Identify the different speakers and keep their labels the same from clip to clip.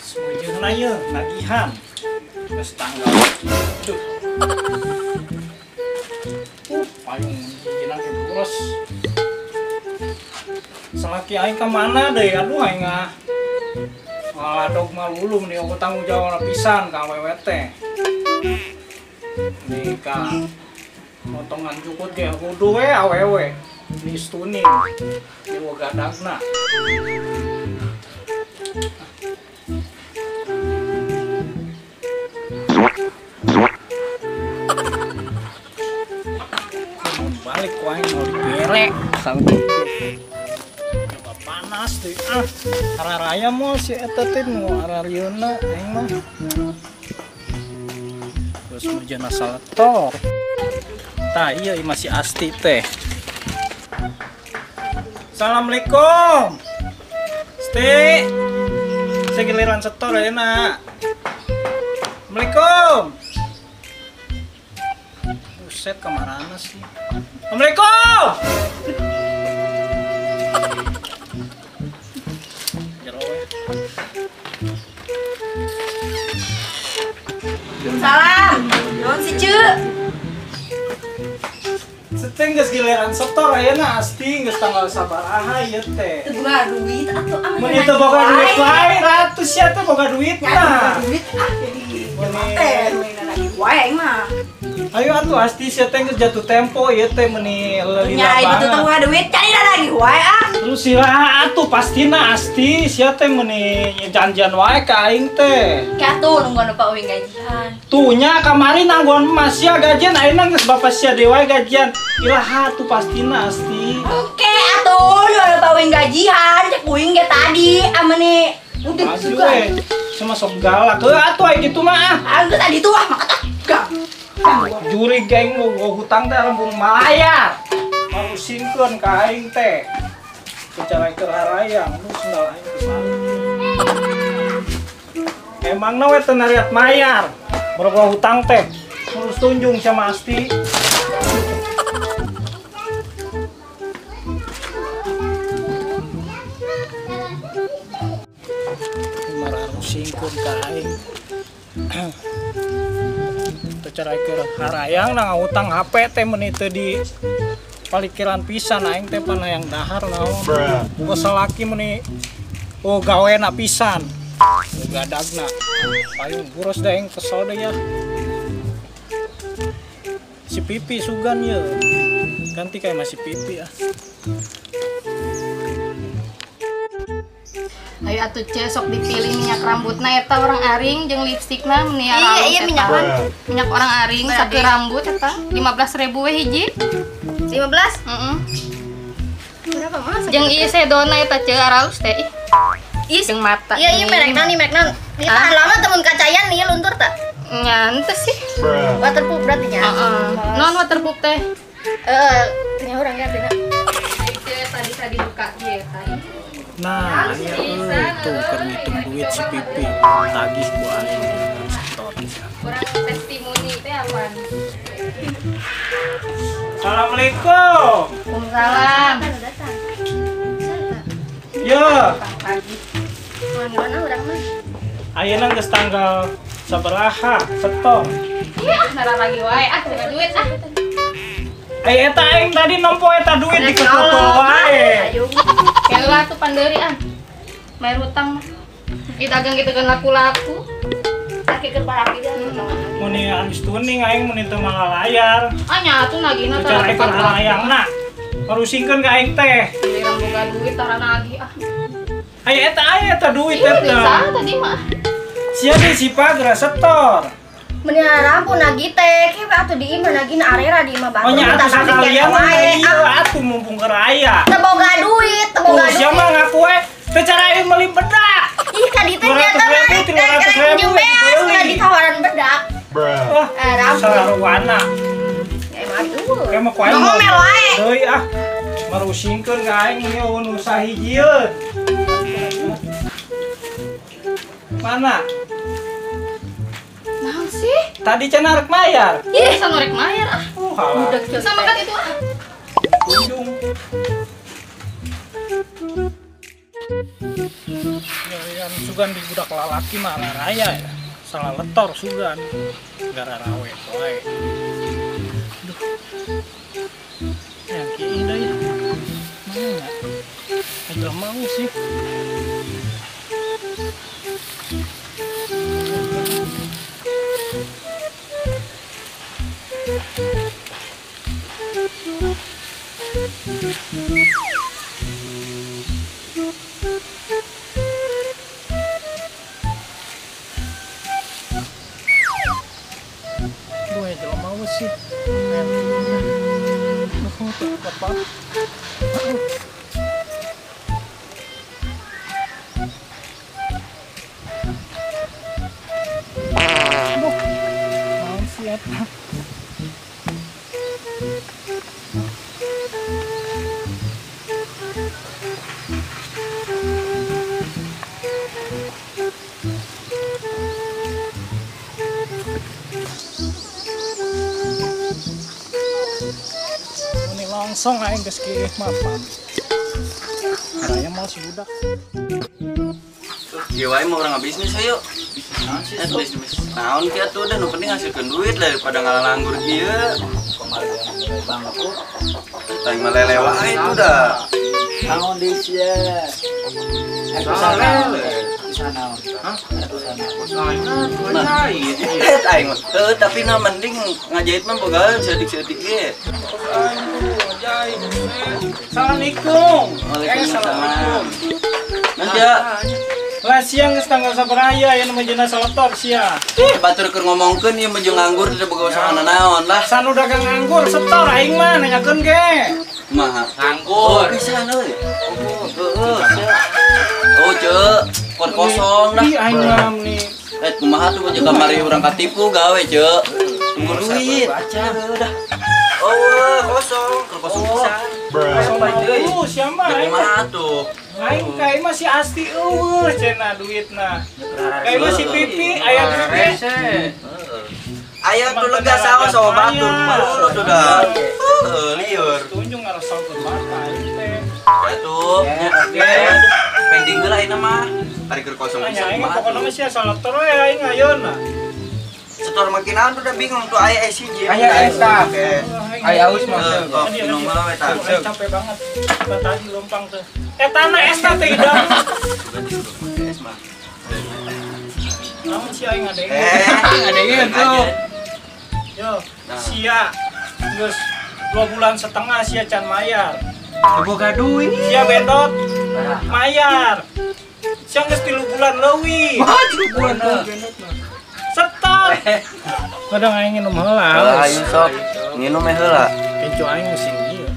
Speaker 1: Semuanya ya, nagihan. Geus tanggal. Aduh. Payung hijina ke boros. Salaki aing ka mana deui? Aduh aing ah. Malah dog malulu meni aku tanggung jawab pisan ka awewe teh. Nih ka motongan jukut ge kudu we awewe. Ni stuning. Di wagadagna. Balik ku aing mau dibere sampai panas deh ah araraya mau si eta teh nu ararieuna aing mah terus mujana saletor tah ieu masih Asti teh. Assalamualaikum Sti, saya giliran setor ya nak. Assalamualaikum. Buset kemarana sih. Assalamualaikum.
Speaker 2: Salam, naon si Cu?
Speaker 1: Seteng geus giliran setor ayeuna Asti geus tanggal sabaraha ieu teh.
Speaker 2: Teu boga duit atuh ah.
Speaker 1: Mun teu boga duit wae ratus sia teh boga duit mah.
Speaker 2: Boga duit ah jadi jelema teh lagi wae aing mah.
Speaker 1: Ayo atuh Asti sia teh geus jatuh tempo ieu teh meuni lila
Speaker 2: banget. Nya itu teu boga duit cari lagi wae ah.
Speaker 1: Terus sila atuh pastina Asti sia teh meuni janjian wae ka aing teh.
Speaker 2: Ka atuh nungguan bapak uing gajian.
Speaker 1: Tuh nya kamari nangguan emas sia gajian ayeuna geus bapak sia deui wae gajian. Ilaha tuh pastina Asti.
Speaker 2: Oke atuh nu bapak uing gajian cek uing ge tadi amene udah juga.
Speaker 1: Sama sok galak. Heuh atuh aya kitu mah ah.
Speaker 2: Anggeus tadi tuh ah maka tah.
Speaker 1: Juri geng mau hutang teh lembung malayar. Marusingkeun ka aing teh. Secara keur harayang nu sendal aing dibalik. Emangna we teu nariat mayar. Boro hutang teh. Terus tunjung sama Asti. Marusingkeun ka aing. Cara keur harayang na ngahutang HP teh meuni teu di palikiran pisan aing teh pan hayang dahar naon. Boga salaki meuni oh gawena pisan. Gadagna. Payung boros da aing kesel deui ya. Si Pipi sugan ye. Ganti kayak masih Pipi ah.
Speaker 3: Ayo atuh ce sok dipilih minyak rambutna eta orang aring jeung lipstikna meuni aralus.
Speaker 2: Iya, minyak
Speaker 3: minyak orang aring satu rambut eta 15.000 we hiji.
Speaker 2: 15?
Speaker 3: Heeh.
Speaker 2: Berapa mas?
Speaker 3: Jeung ieu sedona eta ce aralus teh ih.
Speaker 2: Ih,
Speaker 3: jeung mata.
Speaker 2: Iya, iya merek naon nih, merek naon. Ini tahan lama temun kacayan nih luntur tak?
Speaker 3: Nya henteu sih.
Speaker 2: Waterproof berarti nya.
Speaker 3: Heeh. Non waterproof teh.
Speaker 2: Heeh, nya urang ge artina.
Speaker 3: Tadi tadi buka ieu eta.
Speaker 1: Nah, iya tuh keur ngitung duit si Pipi, tagih ku aing setor.
Speaker 3: Urang testimoni teh apaan?
Speaker 1: Assalamualaikum.
Speaker 3: Waalaikumsalam.
Speaker 1: Yo.
Speaker 2: Mana urang mah?
Speaker 1: Ayeuna geus tanggal sabaraha setor.
Speaker 3: Iya, nara lagi wae ah teu duit ah.
Speaker 1: Ai eta aing tadi nempo eta duit di kekokol wae.
Speaker 3: Kela tuh pandeuri ah. Bayar hutang mah. Ih dagang gitu kan laku-laku.
Speaker 2: Sakit keur paraki dia.
Speaker 1: Mun alus tuning aing mun teu malayar.
Speaker 3: Ah nya atuh nagihna
Speaker 1: tara ekor halayangna. Marusingkeun ka aing teh.
Speaker 3: Giliran boga duit tara nagih ah.
Speaker 1: Ai eta aya eta duit eta.
Speaker 3: Iya tadi mah.
Speaker 1: Sia deui si Pagra setor.
Speaker 2: Meni rampun nagih teh, kieu atuh di imah nagihna arera di imah batur.
Speaker 1: Oh nya atuh sakalian mah ieu atuh mumpung keur aya.
Speaker 2: Teu boga duit, teu boga duit.
Speaker 1: Sia mah ngaku we teu cara aing meuli bedak.
Speaker 2: Ih ka ditu nya teh mah 300.000 beas ditawaran bedak.
Speaker 1: Wah, sarwana.
Speaker 2: Ya emang atuh.
Speaker 1: Kayak mah ku aing.
Speaker 2: Ngomel wae.
Speaker 1: Deui ah. Marusingkeun ka aing ieu nu sahijieun. Mana?
Speaker 3: Naon sih?
Speaker 1: Tadi cenah rek mayar.
Speaker 3: Ih, sana rek mayar ah.
Speaker 1: Halah.
Speaker 3: Sama kan itu ah.
Speaker 1: Ujung. Sugan di budak lalaki mah raya ya. Salah letor sugan. Gara rawe wae. Duh. Yang kieu deui. Mana? Aja mau sih. Duh, aja mau sih. Aduh, mau sih eta. Ini langsung aing geus kieu mah pan. Raya mau si budak.
Speaker 4: Ieu wae mah urang ngabisnis ayo. Bisnis. Naon kieu atuh da nu penting ngasilkeun duit lah daripada ngalalanggur kieu.
Speaker 5: Bangku.
Speaker 4: Tah mah lele wae tuh dah.
Speaker 5: Naon deui sia? Usaha naon? Usaha naon?
Speaker 4: Hah?
Speaker 5: Usaha naon?
Speaker 4: Usaha ngajahit. Aing mah. Heuh, tapi na mending ngajahit mah boga saeutik-saeutik ge.
Speaker 1: Ngajahit. Assalamualaikum.
Speaker 4: Waalaikumsalam. Nanti ya.
Speaker 1: Lah siang geus tanggal sabaraha ya nu menjeuna seletor sia.
Speaker 4: Batur keur ngomongkeun ieu mah jeung nganggur teu boga usaha nanaon lah.
Speaker 1: Sanu dagang nganggur setor aing mah nanyakeun ge.
Speaker 4: Kumaha?
Speaker 6: Nganggur.
Speaker 4: Oh, pisan euy. Oh, heueuh. Oh, ceu, kon kosong dah.
Speaker 1: Ih aing mah nih.
Speaker 4: Eh, kumaha tuh jeung kamari urang katipu gawe, ceu. Tunggu duit. Dah. Oh, kosong, keur kosong pisan.
Speaker 1: Kosong deui. Sia mah aing.
Speaker 4: Kumaha tuh?
Speaker 1: Aing kae mah si Asti eueuh cenah duitna. Kae mah si Pipi aya duit ge.
Speaker 4: Aya tuh lega saos sama batur malu tuh dah. Heeh, lieur.
Speaker 1: Tunjung ngarasakeun mata aing teh.
Speaker 4: Atuh, pending heula ayeuna mah. Ari keur kosong pisan
Speaker 1: aing pokona mah sia saletor we aing ayeuna.
Speaker 4: Setor makin naon tuh udah bingung tuh aya SCJ.
Speaker 6: Aya eta. Aya aus mah.
Speaker 4: Minum heula we tah.
Speaker 1: Capek banget. Tadi lompang tuh. Eta na es teh idang.
Speaker 4: Es mah.
Speaker 1: Naon si aing ngadenge?
Speaker 6: Ngadenge tuh.
Speaker 1: Yo, sia geus 2,5 bulan sia can mayar.
Speaker 6: Boga duit.
Speaker 1: Sia bendot mayar. Sia geus 3 bulan leuwih.
Speaker 6: Wah, 3 bulan tuh.
Speaker 1: Setor. Kadang aing nginum heula.
Speaker 4: Ayo sok. Nginum heula.
Speaker 1: Kenco aing musing ieu.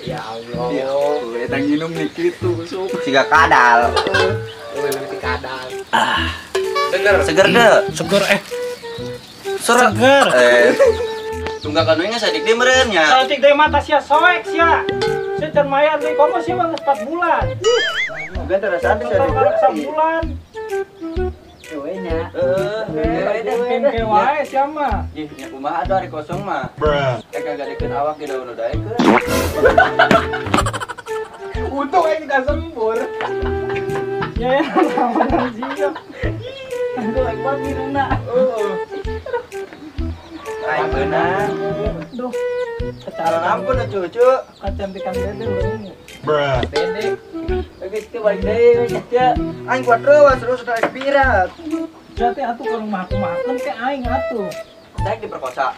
Speaker 5: Ya Allah, eta nginum nih kitu sok.
Speaker 4: Siga kadal.
Speaker 6: Leuwih kadal. Seger.
Speaker 4: Seger deh.
Speaker 1: Seger
Speaker 4: Seger. Tunggakan we nya saeutik deui meureun nya.
Speaker 1: Saeutik deui mah sia soek sia. Sia can mayar deui komo sia mah geus 4 bulan.
Speaker 4: Bukan terasa teh
Speaker 1: saeutik bulan.
Speaker 5: We nya.
Speaker 1: Heeh, wae sia mah.
Speaker 4: Ih, nya kumaha atuh ari kosong mah. Eh kagadekeun awak di daun daekeun.
Speaker 6: Untung aing da sembur.
Speaker 1: Ya ya, naon sia.
Speaker 5: Aduh, aing mah minumna.
Speaker 6: Heeh.
Speaker 4: Aing beunang.
Speaker 1: Duh.
Speaker 4: Salah ampun atuh, cucu.
Speaker 1: Kacantikan dede leungit.
Speaker 5: Dede. Geus teu balik deui we nya.
Speaker 4: Aing kuat reuas terus udah pirat.
Speaker 1: Jate atuh ka rumah kumahakeun teh aing atuh.
Speaker 4: Daek diperkosa.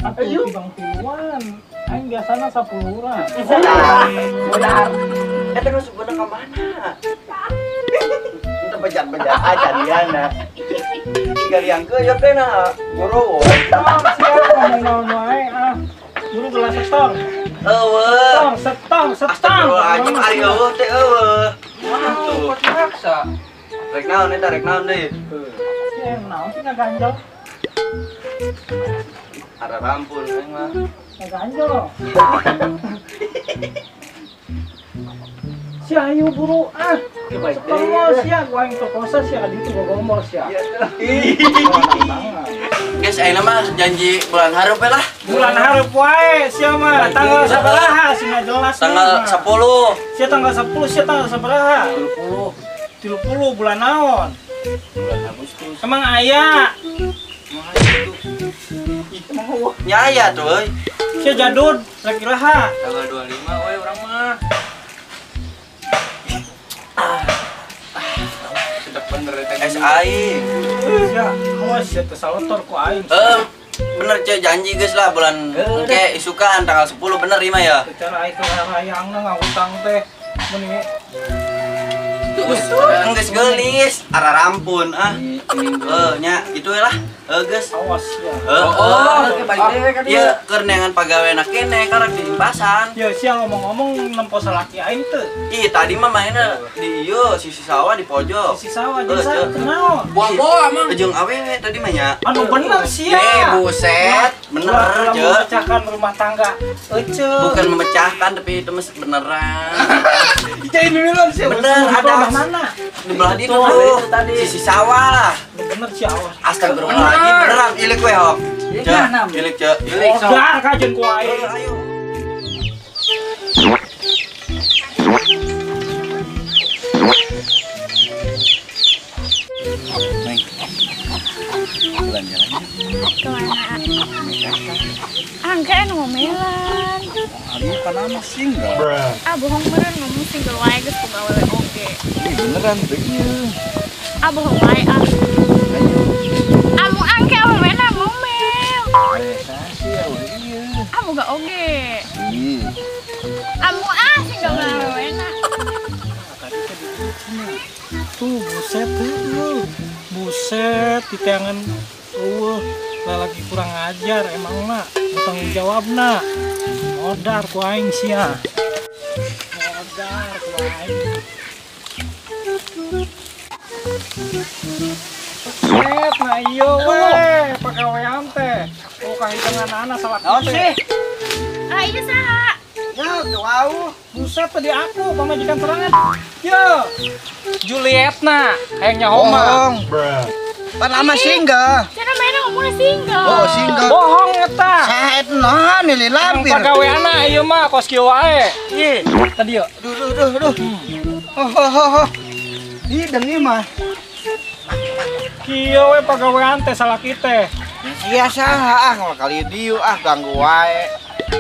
Speaker 1: Atuh bang tiluan. Aing biasana 10 urang.
Speaker 4: Benar. Eta nu sebenarnya ka mana? Itu bejat-bejat aja diana. Galiang keuyeup teh na. Guru.
Speaker 1: Ngomong naon wae ah. Guru gelas setor.
Speaker 4: Eueuh.
Speaker 1: Setong.
Speaker 4: Astagfirullahaladzim, ari eueuh teh eueuh. Kumaha tuh?
Speaker 6: Paksa.
Speaker 4: Rek naon eta rek naon deui?
Speaker 1: Sia naon sih ngaganjel?
Speaker 4: Ara rampun aing mah.
Speaker 1: Ngaganjel. Sia ayo buru ah. Setong sia gua yang perkosa sia ka ditu gogombol sia.
Speaker 4: Guys, ayeuna mah janji bulan hareup we lah.
Speaker 1: Bulan hareup wae sia mah. Tanggal sabaraha sih nggak jelas.
Speaker 4: Tanggal 10.
Speaker 1: Sia tanggal 10, sia tanggal sabaraha?
Speaker 4: 30.
Speaker 1: 30 bulan naon?
Speaker 4: Bulan Agustus.
Speaker 1: Emang aya?
Speaker 4: Emang aya tuh. Ih, emang eueuh. Nya aya tuh euy.
Speaker 1: Sia jadud, rek iraha?
Speaker 4: Tanggal 25 we urang mah.
Speaker 5: Sedap bener eta.
Speaker 4: Es aing.
Speaker 1: Sia, awas sia teh salotor ku aing.
Speaker 4: Bener cek janji geus lah bulan engke isukan tanggal 10 bener ieu mah ya.
Speaker 1: Secara aing hayangna ngahutang teh meni
Speaker 4: geus geulis ara rampun ah. Heuh nya kitu we lah. Heuh geus.
Speaker 1: Awas ya.
Speaker 4: Heuh. Ieu keur neangan pagawena kene karek diimpasan.
Speaker 1: Ya sia ngomong-ngomong nempo salaki aing teu.
Speaker 4: Ih tadi mah mainna di ieu sisi sawah di pojok.
Speaker 1: Sisi sawah jeung saha kunaon?
Speaker 6: Buang-buang mang.
Speaker 4: Jeung awewe tadi mah nya.
Speaker 1: Anu bener sia.
Speaker 4: Eh buset, bener je.
Speaker 1: Memecahkan rumah tangga. Ece.
Speaker 4: Bukan memecahkan tapi itu mah beneran.
Speaker 5: Jadi dulu sih.
Speaker 4: Bener ada
Speaker 1: mana?
Speaker 4: Di belah ditu tuh tadi. Sisi sawah lah.
Speaker 1: Bener sih awas.
Speaker 4: Astagfirullahaladzim beneran ilik we hok. Cek, ilik cek, ilik sok.
Speaker 1: Modar kajeun ku aing.
Speaker 4: Ayo. Neng. Jalan-jalan.
Speaker 3: Kemana? Angke anu ngomelan.
Speaker 5: Abi kan ama single.
Speaker 3: Ah bohong meureun ngomong single wae geus boga awewe oge.
Speaker 5: Ih beneran teh ieu.
Speaker 3: Ah bohong wae ah. Amu angke awewena ngomel.
Speaker 5: Sih awewe ieu.
Speaker 3: Ah boga oge.
Speaker 5: Ih.
Speaker 3: Amu ah single awewena.
Speaker 1: Tadi teh di tuh buset tuh. Buset diteangan eueuh lagi kurang ajar emang nak tanggung jawabna. Modar ku aing sia. Modar ku aing. Set nah ieu we pagawean teh. Oh kahitunganana salah
Speaker 5: naon sih?
Speaker 3: Ah ieu saha?
Speaker 5: Ya teu wau.
Speaker 1: Buset tadi aku pamajikan serangan. Yo. Julietna hayang nyaho mah.
Speaker 5: Pan ama single.
Speaker 3: Cenah mainna ngomongna single.
Speaker 5: Oh, single.
Speaker 1: Bohong eta.
Speaker 5: Saha eta naon ini lampir.
Speaker 1: Pagaweana ieu mah kos kieu wae. Ih, tadi yo.
Speaker 5: Duh duh duh duh. Oh oh oh. Ih, deungi mah.
Speaker 1: Kieu we pagawean teh salaki teh.
Speaker 5: Sia saha ah ngomong kali dieu ah ganggu wae.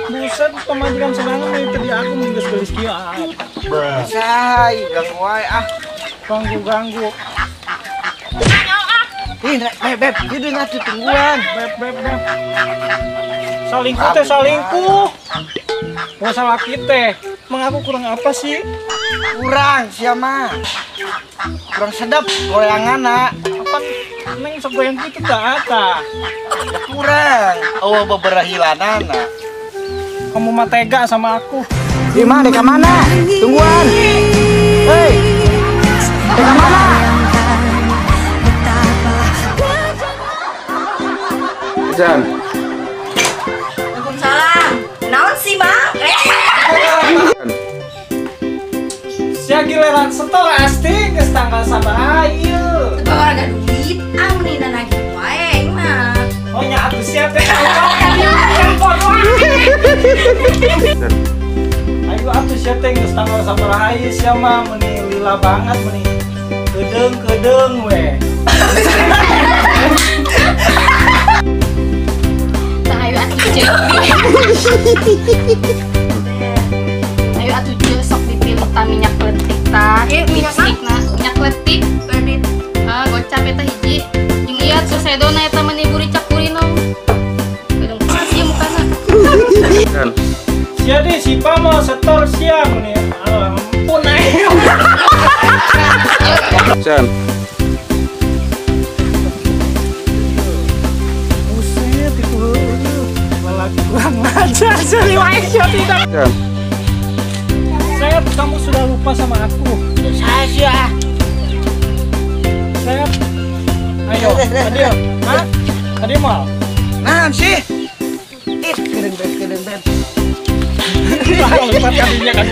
Speaker 1: Buset pamajikan sorangan mah tadi aku mun geus geulis kieu ah.
Speaker 5: Saha ganggu wae ah.
Speaker 1: Ganggu-ganggu.
Speaker 5: Ih, beb, beb, itu ngatuh tungguan.
Speaker 1: Beb, beb, beb. Salingkuh teh salingkuh. Mau salaki teh. Mengaku kurang apa sih?
Speaker 5: Kurang sia mah. Kurang sedap goyanganna.
Speaker 1: Apa neng sok goyang kitu tah eta?
Speaker 5: Ya kurang. Eueuh beberahilanana.
Speaker 1: Kamu mah tega sama aku.
Speaker 5: Di mana ka mana? Tungguan. Hei. Ka mana?
Speaker 6: Jan.
Speaker 2: Waalaikumsalam. Naon sih, Bang?
Speaker 1: Sia giliran setor asti geus tanggal sabaraha ieu.
Speaker 2: Teu bawa duit, amni dan nagih wae mah.
Speaker 1: Oh nya atuh sia teh. Ayo atuh sia teh geus tanggal sabaraha ieu sia mah meuni lila banget meuni kedeung-kedeung we.
Speaker 3: Ayo atuh cek. Ayo atuh cek sok dipilih ta minyak kletik ta. Lipstikna minyak kletik. Ah gocap eta hiji. Jeung ieu atuh sedona eta meni buricak kurinong. Gedung pas ieu mukana.
Speaker 1: Sia deh si Pa mau setor sia meni. Ampun aing.
Speaker 6: Jan.
Speaker 1: Kurang ajar sih tidak. Saya kamu sudah lupa sama aku.
Speaker 5: Saya sih ah.
Speaker 1: Saya ayo tadi hah? Tadi mal.
Speaker 5: Nah sih. Ih, keren banget, keren banget.
Speaker 1: Lompat kadinya kan.